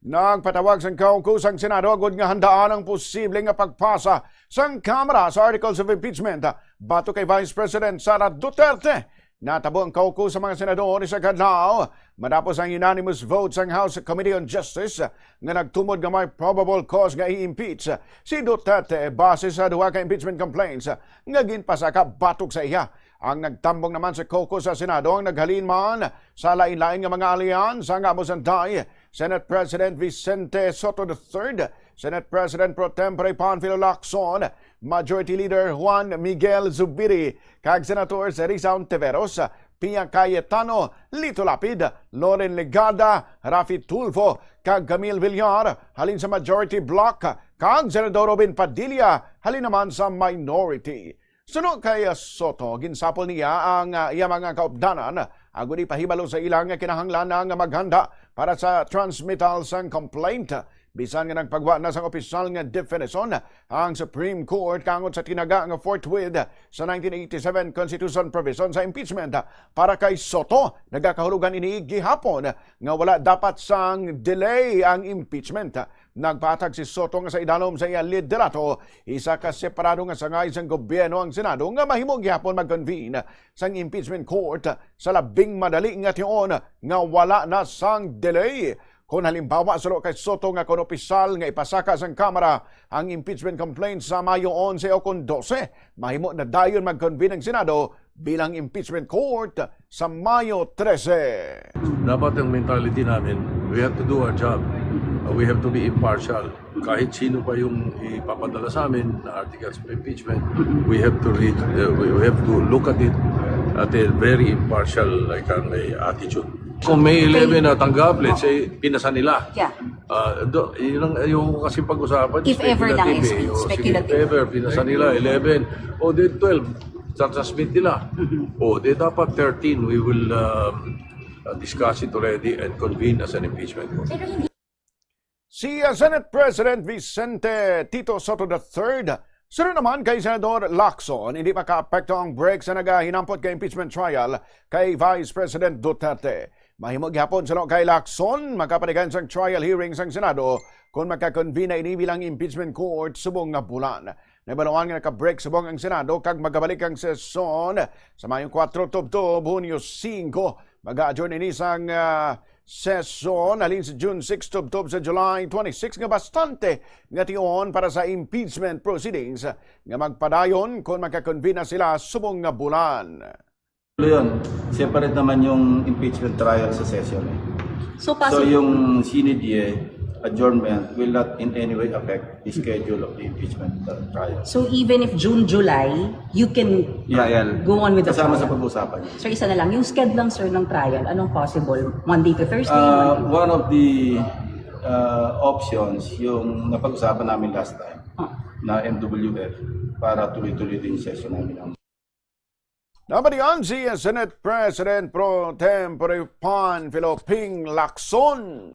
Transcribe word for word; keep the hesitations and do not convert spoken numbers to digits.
Nagpatawag sang caucus ang Senado agud nga handaan ang posible nga pagpasa sang Kamara sa articles of impeachment batok kay Vice President Sara Duterte. Natabo ang caucus sa mga senador sa kadlaw matapos ang unanimous vote sang House Committee on Justice nga nagtumod nga may probable cause nga i-impeach si Duterte base sa duha ka impeachment complaints nga ginpasaka batok sa iya. Ang nagtambong naman sa caucus sa Senado ang naghalin man sa lain-lain nga mga alyansa nga amo sanday Senate President Vicente Sotto the third, Senate President Pro Tempore Panfilo Lacson, Majority Leader Juan Miguel Zubiri, kag Senators Risa Ontiveros, Pia Cayetano, Lito Lapid, Loren Legarda, Raffy Tulfo, kag Camille Villar halin sa Majority Bloc, kag Senador Robin Padilla halin naman sa Minority. Suno kay Sotto, ginsapol niya ang, ah, iya mga kaupdanan agud ipahibalo sa ila nga kinahanglan na nga maghanda para sa transmittal sang complaint. Bisan nga nagpagwa na sang opisyal nga definition ang Supreme Court kaangod sa tinaga nga forthwith sa nineteen eighty-seven Constitution provision sa impeachment para kay Sotto, nagakahulugan ini gihapon nga wala dapat sang delay ang impeachment. Nagpahatag si Sotto nga sa idalom sa iya liderato, isa ka separado nga sangay sang gobyerno ang Senado nga mahimo gihapon mag-convene sang impeachment court sa labing madali nga tion nga wala na sang delay. Kon halimbawa, suno kay Sotto nga kon opisyal nga ipasaka sang Kamara ang impeachment complaint sa Mayo onse o kon dose, mahimo na dayon mag-convene ang Senado bilang impeachment court sa Mayo trese. Dapat ang mentality namin, we have to do our job. Uh, we have to be impartial. Kahit sino pa yung ipapadala sa amin na articles of impeachment, we have to read, uh, we we have to look at it at a very impartial, like, uh, attitude. Kung may eleven na tanggap, let's say, pinasa nila. Yeah. Ah, do, yun ang ayoko kasi pag-usapan. If ever lang, Speculative eh. it's O, sige, speculative. If ever, pinasa nila eleven. O, di twelve. Sa-transmit nila. O, di dapat thirteen. We will um, uh, discuss it already and convene as an impeachment court. Si uh, Senate President Vicente Tito Sotto the third, sunod naman kay Senador Lacson, hindi makaapekto ang break sa nagahinampot kay impeachment trial kay Vice President Duterte. Mahimo gihapon suno kay Lacson, makapatikang sang trial hearing sang Senado kung makakonvene na ini bilang impeachment court subong nga bulan. Nabaluan nga naka-break subong ang Senado kag magabalik ang sesyon sa Mayo kuwatro tubtob Hunyo singko. Mag-a-adjourn ini sang ah, sesyon halin sa June six tubtob sa July twenty-six nga bastante nga tion para sa impeachment proceedings nga magpadayon kon makakonvene na sila subong nga bulan. Yun, separate naman yung impeachment trial sa session eh. So, So possible. Yung sine die adjournment will not in any way affect the schedule of the impeachment uh, trial. So even if June, July, you can Yeah, yeah. go on with the Kasama trial. Sa pag-uusapan. Sir, isa na lang. Yung schedule lang, sir, ng trial, anong possible? Monday to Thursday? Uh, Monday? One of the uh, options, yung napag-usapan namin last time, Ah. na M W F, para tuloy-tuloy din yung session namin. Nabatian si Senate President Pro Tempore Panfilo Ping Lacson.